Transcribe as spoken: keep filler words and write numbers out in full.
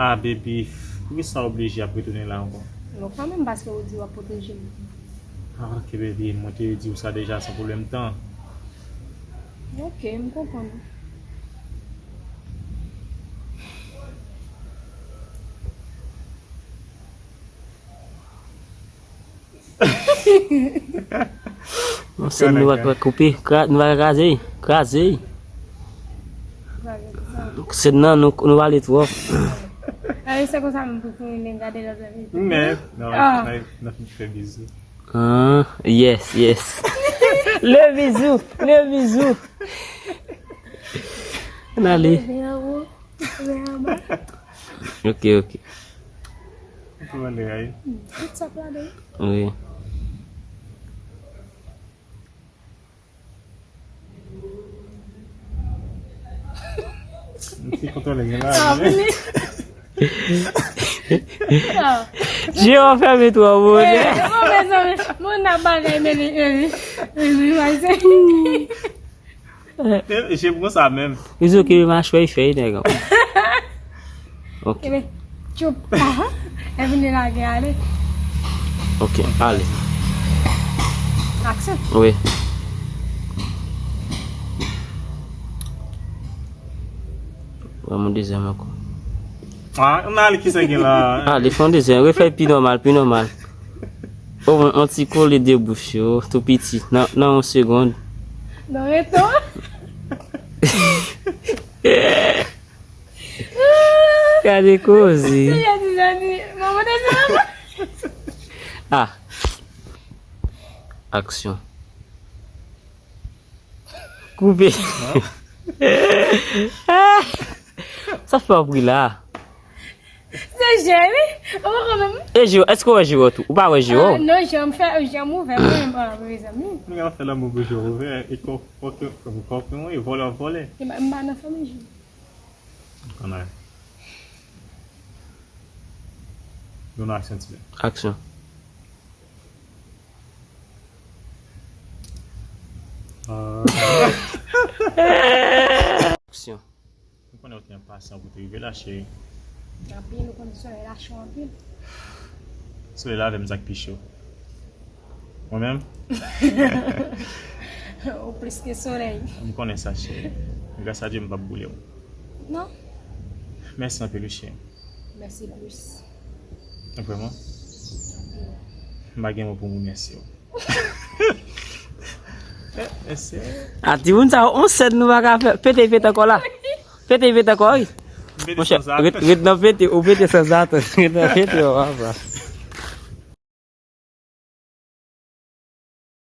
Ah, baby, poukisa w oblije ap retounen la ankò? Non, kanmenm, paske ou di w ap pwoteje m. Ah, ok, baby, mwen te di w sa deja, san pwoblèm tan. Ok, m konprann. Bon, sèn nou pa ka koupe, kra- nou pa ka kraze, kraze. Sèn nan, nou, nou pale twòp. Ayo, se konsa menm pou fini, men gade lòt la vin. Men, nan, nan, nan fin fè bizou. Ah, yes, yes. Le bizou, le bizou. N ale. Ok, ok. Ou konprann bagay? Tout sa plade. Wi. M te kontwole gen la. Ah, vini. Je w fèmen twò bonè. Mwen bezwen moun nan bagay men li men li. Men li wè se. Je pran sa menm. Izo ki machwè fè nèg. Ok. Ebe, tchoup. E vini lage ale. Ok, ale. Aksyon. Wi. Wè mon dezyèm ankò. Ah, n ale kisa gen la. Ale fè yon dezyèm, refè pi nòmal, pi nòmal. Omwen yon ti kole de bouch yo, tou piti, nan, nan yon segonn. Non, reto. Gade koze. Seyè di, Seyè di, manman de sa. Ah. Aksyon. Koupe. Sa fè w ap ri la. Se je wi. Ou pa konn menm. E je, èske w wè je w tou? Ou pa wè je w? Non, je m fè, je m ouvè mwen, mezanmi. Mwen ap fè lanmou pou je ouvè e kò kò kò kò e vòlè vòlè. M pa nan fanmi je. Ann ale. Yon aksyon ti bè. Aksyon. Ah. Aksyon. M konnen w te enpasyan pou te rive la, cheri. Anpil, ou konnen solèy la cho anpil. Solèy la avè m sa k pi cho. Mwen menm? Ou plis ke solèy. M konnen sa, cheri. Gras a Dye, m p ap boule w. Non. Mèsi anpil, wi, cheri. Mèsi plis. Vrèman? M pa gen mo pou m remèsye w. Mèsi. A timoun sa, on sèn nou pa ka fè. Pete, pete ankò la. Pete, pete ankò, wi. Monchè, ret, ret nan pete, ou pete sanzatann. Ret nan pete, ou papa.